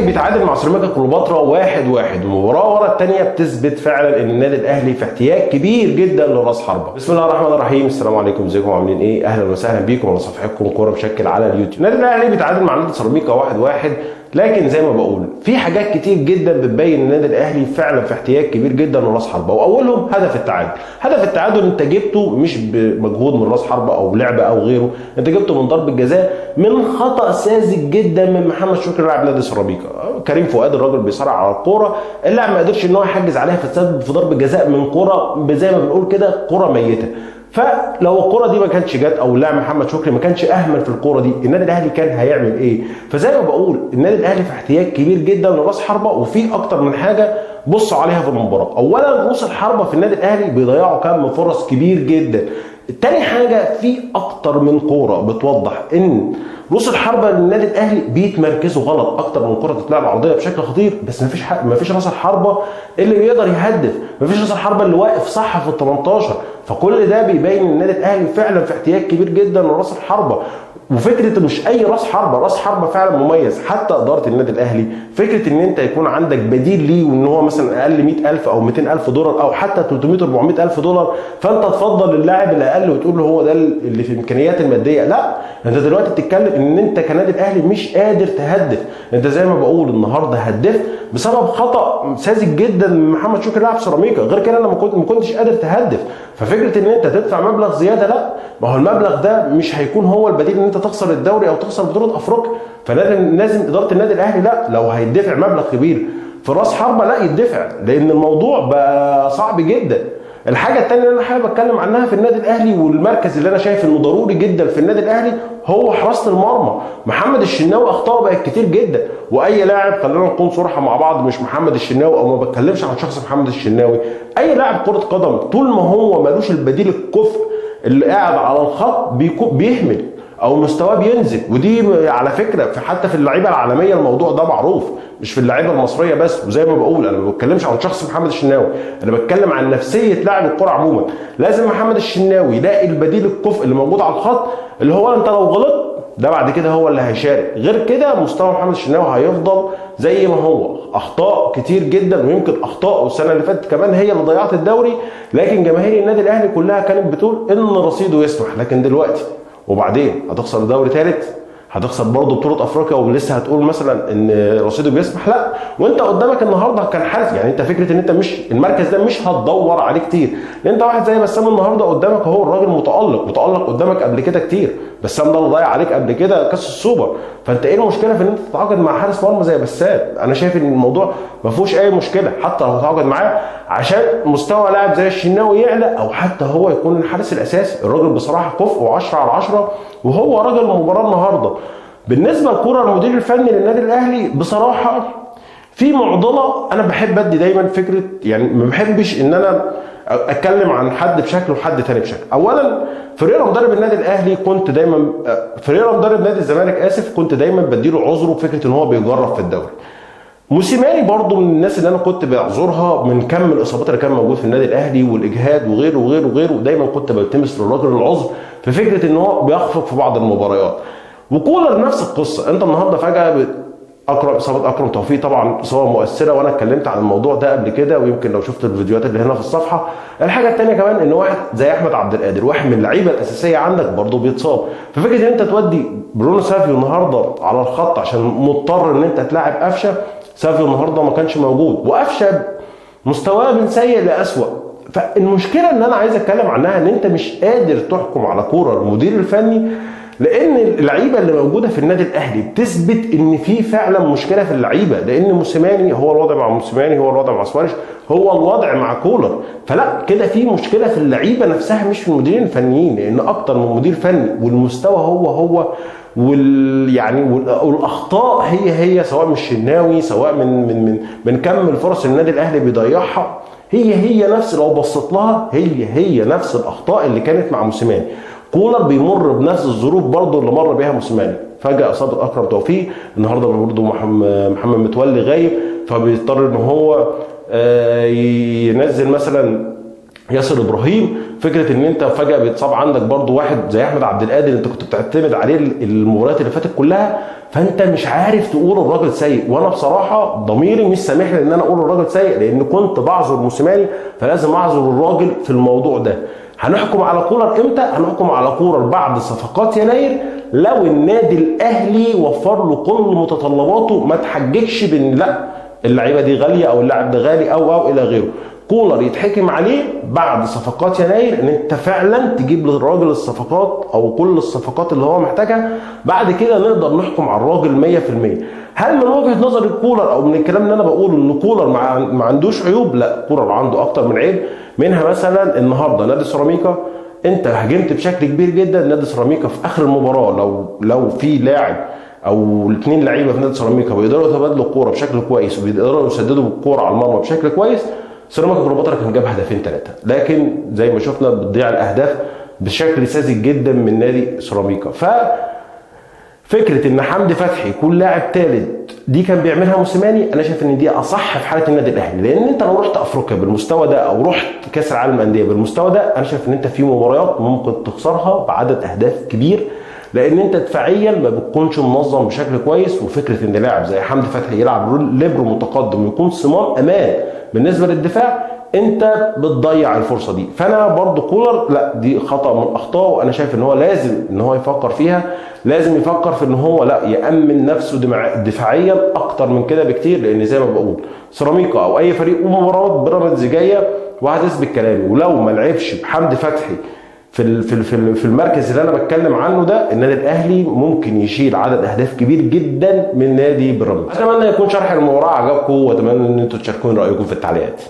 بيتعادل مع سيراميكا كليوباترا 1-1، ومباراة ورا الثانية بتثبت فعلا ان النادي الاهلي في احتياج كبير جدا لراس حربه. بسم الله الرحمن الرحيم، السلام عليكم، ازيكم عاملين ايه؟ اهلا وسهلا بيكم على صفحتكم كورة مشكل على اليوتيوب. النادي الاهلي بيتعادل مع نادي سيراميكا 1-1، لكن زي ما بقول في حاجات كتير جدا بتبين النادي الاهلي فعلا في احتياج كبير جدا لراس حربه، واولهم هدف التعادل. هدف التعادل انت جبته مش بمجهود من راس حربه او لعبه او غيره، انت جبته من ضربه جزاء من خطا ساذج جدا من محمد شكري لاعب نادي سيراميكا. كريم فؤاد الراجل بيصارع على الكورة، اللاعب ما قدرش ان هو يحجز عليها، فتسبب في ضربه جزاء من كورة زي ما بنقول كده كورة ميته. فلو الكرة دي ما كانتش جت او اللاعب محمد شكري ما كانش اهمل في الكرة دي، النادي الاهلي كان هيعمل ايه؟ فزي ما بقول النادي الاهلي في احتياج كبير جدا لراس حربة، وفي اكتر من حاجة بصوا عليها في المباراة. اولا رؤوس الحربة في النادي الاهلي بيضيعوا كم فرص كبير جدا. تاني حاجة في اكتر من كورة بتوضح ان رؤوس الحربة للنادي الاهلي بيتمركزوا غلط، اكتر من كره تتلعب عرضية بشكل خطير، بس مفيش راس الحربة اللي بيقدر يهدف، مفيش راس الحربة اللي واقف صح في ال 18. فكل ده بيبين ان النادي الاهلي فعلا في احتياج كبير جدا لراس الحربة. وفكره مش اي راس حربه، راس حربه فعلا مميز. حتى ادارة النادي الاهلي فكرة ان انت يكون عندك بديل ليه، وان هو مثلا اقل 100,000 او 200,000 دولار او حتى 300 400,000 دولار، فانت تفضل اللاعب الاقل وتقول له هو ده اللي في امكانيات المادية. لا، انت دلوقتي بتتكلم ان انت كنادي الاهلي مش قادر تهدف. انت زي ما بقول النهارده هدفت بسبب خطا ساذج جدا من محمد شكري لاعب سيراميكا، غير كده انا ما كنتش قادر تهدف. ففكره ان انت تدفع مبلغ زيادة، لا، ما هو المبلغ ده مش هيكون هو البديل ان انت تخسر الدوري او تخسر بطوله افريقيا. فلازم ادارة النادي الاهلي، لا، لو هيدفع مبلغ كبير في راس حربه لا يدفع، لان الموضوع بقى صعب جدا. الحاجة الثانية اللي انا حابب اتكلم عنها في النادي الاهلي والمركز اللي انا شايف انه ضروري جدا في النادي الاهلي هو حراسة المرمى. محمد الشناوي اخطاءه بقت كتير جدا، واي لاعب، خلينا نكون صراحة مع بعض، مش محمد الشناوي او ما بتكلمش عن شخص محمد الشناوي، اي لاعب كره قدم طول ما هو مالوش البديل الكفء اللي قاعد على الخط بيهمل او مستواه بينزل. ودي على فكرة حتى في اللعيبة العالمية الموضوع ده معروف، مش في اللعيبة المصرية بس. وزي ما بقول انا ما بتكلمش عن شخص محمد الشناوي، انا بتكلم عن نفسية لاعب الكره عموما. لازم محمد الشناوي يلاقي البديل الكفء اللي موجود على الخط، اللي هو انت لو غلطت ده بعد كده هو اللي هيشارك. غير كده مستوى محمد الشناوي هيفضل زي ما هو، اخطاء كتير جدا، ويمكن اخطائه السنة اللي فاتت كمان هي اللي ضيعت الدوري. لكن جماهير النادي الاهلي كلها كانت بتقول ان رصيده يسمح، لكن دلوقتي وبعدين هتخسر الدوري ثالث، هتخسر برضه بطوله افريقيا، ولسه هتقول مثلا ان رصيده بيسمح؟ لا، وانت قدامك النهارده كان حارس. يعني انت فكرة ان انت مش المركز ده مش هتدور عليه كتير، لان انت واحد زي بسام النهارده قدامك اهو، الراجل متالق قدامك قبل كده كتير. بسام ده اللي ضيع عليك قبل كده كاس السوبر، فانت ايه المشكلة في ان انت تتعاقد مع حارس مرمى زي بسام؟ انا شايف ان الموضوع ما فيهوش اي مشكلة، حتى لو هتتعاقد معاه عشان مستوى لاعب زي الشناوي يعلى، او حتى هو يكون الحارس الاساسي. الراجل بصراحة كفء و10 على 10، وهو راجل المباراة النهارده. بالنسبة لكرة المدير الفني للنادي الاهلي، بصراحة في معضلة. انا بحب ادي دايما فكرة، يعني ما بحبش ان انا اتكلم عن حد بشكل وحد تاني بشكل. اولا فريرا مدرب النادي الاهلي، كنت دايما فريرا مدرب نادي الزمالك اسف، كنت دايما بديله عذره بفكره ان هو بيجرب في الدوري. موسيماني برضو من الناس اللي انا كنت بعذرها من كم الاصابات اللي كان موجود في النادي الاهلي والاجهاد وغيره وغيره وغيره، دايما كنت بلتمس للراجل العذر في فكرة ان هو بيخفق في بعض المباريات. وكولر نفس القصة، انت النهارده فجاة اكرم، اصابه اكرم توفيق طبعا اصابه مؤثرة، وانا اتكلمت عن الموضوع ده قبل كده، ويمكن لو شفت الفيديوهات اللي هنا في الصفحة. الحاجة الثانية كمان ان واحد زي احمد عبد القادر، واحد من اللعيبة الاساسية عندك، برضه بيتصاب. ففكره ان انت تودي برونو سافيو النهارده على الخط عشان مضطر ان انت تلاعب قفشه، سافيو النهارده ما كانش موجود، وقفشه مستواه من سيء لاسوء. فالمشكلة اللي انا عايز اتكلم عنها ان انت مش قادر تحكم على كورة المدير الفني، لان اللعيبة اللي موجودة في النادي الاهلي بتثبت ان في فعلا مشكلة في اللعيبة. لان موسيماني هو الوضع مع موسيماني، هو الوضع مع سواريش، هو الوضع مع كولر. فلا كده في مشكلة في اللعيبة نفسها مش في المديرين الفنيين، لان اكتر من مدير فني والمستوى هو هو، يعني والاخطاء هي هي، سواء من الشناوي، سواء من من من من كم الفرص اللي النادي الاهلي بيضيعها، هي هي نفس، لو بصيت لها هي هي نفس الاخطاء اللي كانت مع موسيماني. كولر بيمر بنفس الظروف برضه اللي مر بيها موسيماني، فجأة اصابه اكرم توفيق، النهارده برضه محمد متولي غايب، فبيضطر ان هو ينزل مثلا ياسر ابراهيم. فكرة ان انت فجاة بيتصاب عندك برضو واحد زي احمد عبد القادر انت كنت بتعتمد عليه المباريات اللي فاتت كلها، فانت مش عارف تقول الراجل سيء. وانا بصراحة ضميري مش سامح لي ان انا اقول الراجل سيء، لان كنت بعذر موسيماني، فلازم اعذر الراجل في الموضوع ده. هنحكم على كولر امتى؟ هنحكم على كولر بعد صفقات يناير، لو النادي الاهلي وفر له كل متطلباته، ما تحججش بان لا اللعيبة دي غالية او اللاعب ده غالي او الى غيره. كولر يتحكم عليه بعد صفقات يناير، ان انت فعلا تجيب للراجل الصفقات او كل الصفقات اللي هو محتاجها، بعد كده نقدر نحكم على الراجل 100%. هل من وجهة نظر الكولر او من الكلام اللي انا بقوله ان كولر ما عندوش عيوب؟ لا، كولر عنده اكتر من عيب، منها مثلا النهارده نادي سيراميكا انت هاجمت بشكل كبير جدا نادي سيراميكا في اخر المباراة. لو في لاعب او الاثنين لعيبة في نادي سيراميكا بيقدروا يتبادلوا الكورة بشكل كويس وبيقدروا يسددوا بالكورة على المرمى بشكل كويس، سيراميكا كليوباترا كان جاب هدفين 3، لكن زي ما شفنا بتضيع الاهداف بشكل ساذج جدا من نادي سيراميكا. ف فكرة ان حمدي فتحي يكون لاعب ثالث دي كان بيعملها موسيماني، انا شايف ان دي اصح في حاله النادي الاهلي، لان انت لو رحت افريقيا بالمستوى ده او رحت كاس العالم للاندية بالمستوى ده، انا شايف ان انت في مباريات ممكن تخسرها بعدد اهداف كبير، لان انت دفاعيا ما بتكونش منظم بشكل كويس. وفكره ان لاعب زي حمدي فتحي يلعب ليبرو متقدم ويكون صمام امان بالنسبة للدفاع، انت بتضيع الفرصة دي. فانا برضو كولر لا، دي خطا من اخطائه، وانا شايف ان هو لازم ان هو يفكر فيها، لازم يفكر في ان هو لا يامن نفسه دفاعيا اكتر من كده بكتير، لان زي ما بقول سيراميكا او اي فريق ومباراة بيراميدز جاية وهتثبت كلامي، ولو ما لعبش بحمدي فتحي في في المركز اللي انا بتكلم عنه ده، النادي الاهلي ممكن يشيل عدد اهداف كبير جدا من نادي بيراميدز. اتمنى يكون شرح المباراة عجبكم، واتمنى ان انتم تشاركوني رايكم في التعليقات.